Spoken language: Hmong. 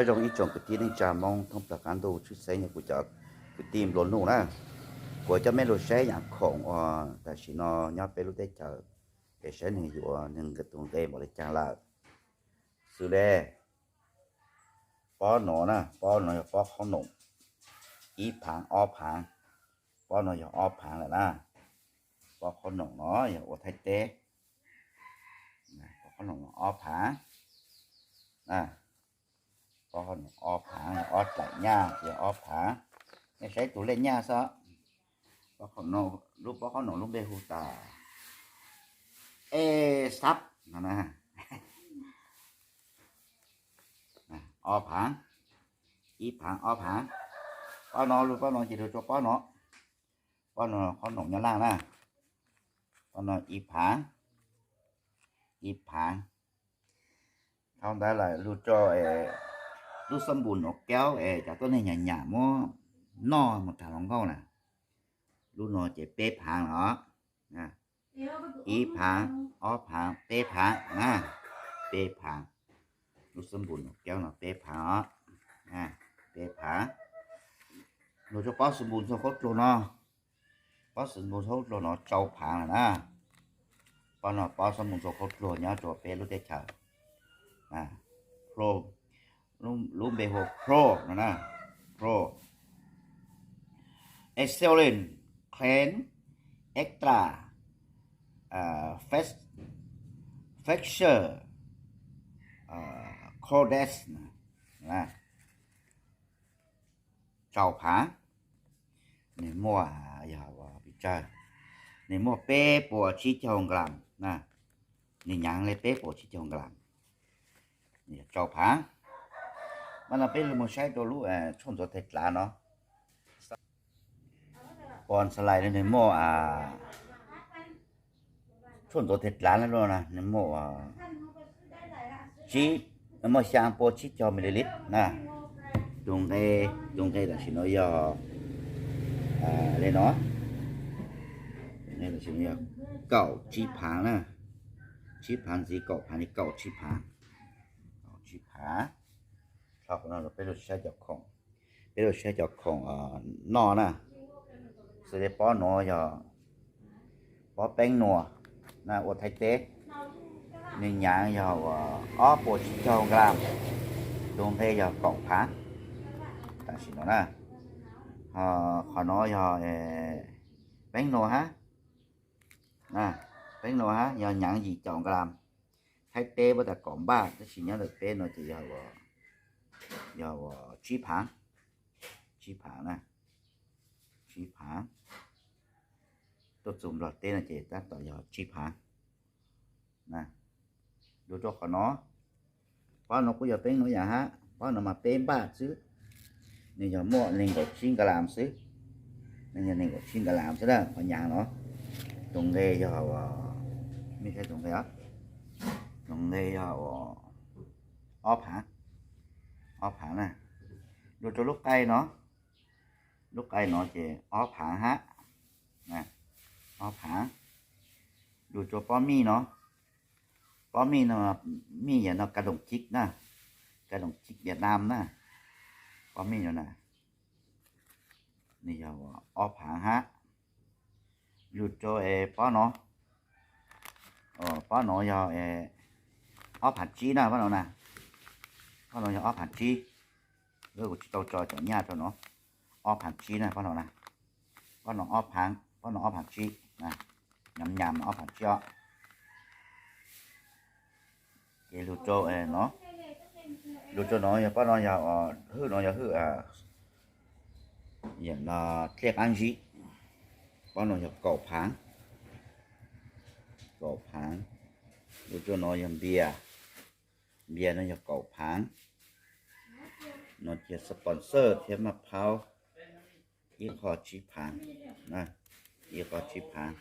Zoo ib tsoom kwv tij neej tsa Hmoob thoob plaws qab ntuj, tshwj xeeb yog kuv cov kwv tij nplua nuj na. Kuv coj mej lug saib yaam khoom uas tam sim no nyob peb lub teb chaws, es saib nwg yuav nwg tus nqe npaum le caag lawm. Xws le pob no na, pob no yog pob qhob noom ib phaav ob phaav. Pob no yog ob phaav lawm na. Pob qhob noom no yog ua Thaib teb, pob qhob noom no ob phaav. Pob qhob noom ob phaav, ob dlaim nyaj ces ob phaav. Nej saib tug lej nyaj xwb. Lub pob qhob noom lub npe hu tas E sab no na. Ob phaav, ib phaav ob phaav. Pob no, lug pob no ces lug rua pob no. Pob no qhob noom Nyab Laj na. Pob no ib phaav, ib phaav. Dhau ntawd lawm lug rua lub xab npum no kaub es cov tuab neeg nyam nyam muab noj mus taag hluas nkauj na. Lub no ces peb phaav os. Ib phaav, ob phaav, peb phaav na. Peb phaav. Lub xab npum no kaub no peb phaav os. Peb phaav. Lug rua pob xab npum ntxhua khaub dluag no. Pob xab npum ntxhua khaub dluag no rau phaav lawm na. Pob no pob xab npum ntxhua khaub dluag nyob rua peb lub teb chaws. Lub npe hu Pro no na. Pro. Excellent, clean, extra, fresher, coldest. Rau phaav. Nwg muaj, yog pes tsawg, nwg muaj peb puas tsib caug gram na. Nwg nyaav le peb puas tsib caug gram. Rau phaav. Mas no peb lug moog saib rua lub tshuaj ntxuav teg dlav no. Pos xalais nwg muaj tshuaj ntxuav teg dlav na, nwg muaj tsib, muaj xyaa pua tsib caug mililitr na. Tus nqe, tus nqe tam sim no yog le no, tus nqe tam sim no yog kaum tsib phaav na. Tsib phaav ntxiv kaum phaav, kaum tsib phaav. Kaum tsib phaav. Dhau qhov no peb lug saib cov khoom, peb lug saib cov khoom noj na. Xws le pob nuav yog pob peeb nuav na, ua Thaib teb. Nwg nyaav yog ob puas tsib caug gram, tus nqe yog kaum phaav tam sim no na. Qhov no yog peeb nuav hab, peeb nuav hab yog nyaav yim caum gram. Thaib teb puab tas kaum npaj, tab sis nyob ntawm peb no ces yog ua tsib phaav, tsib phaav na, tsib phaav. Tuaj txug Nplog teb no ces tab tom yog tsib phaav. Lug rua qhov no, pob no kuj yog peeb nuav yaam hab, pob no mas peb npaj xwb, nwg yog muaj neeg nkaum tsib nkalam xwb, nwg yog neeg nkaum tsib nkalam xwb na. Qhov nyaav no tus nqe yog, mej saib tus nqe, tus nqe yog ob phaav, ob phaav na. Lug rua lub qaij no, lub qaij no ces ob phaav hab, ob phaav. Lug rua pob mij no, pob mij no, mij yog no ka doom cik na, ka doom cik Việt Nam na, pob mij no na, nwg yog ob phaav hab. Lug rua pob no, pob no yog ob phaav tsib na, pob no na, pob no yog ob phaav tsib. Kuv tsi tau tso cov nyaj rua no, ob phaav tsib na pob no na, pob no ob phaav, pob no ob phaav tsib, nyam nyam ob phaav tsib os. Ces lug rua no, lug rua no yog pob no yog hwj no yog hwj, yam no dlej qaab zib, pob no yog kaum phaav, kaum phaav. Lug rua no yog npias, npias no yog kaum phaav. No ces sponsor thiab maj phaub, ib qho tsib phaav, ib qho tsib phaav.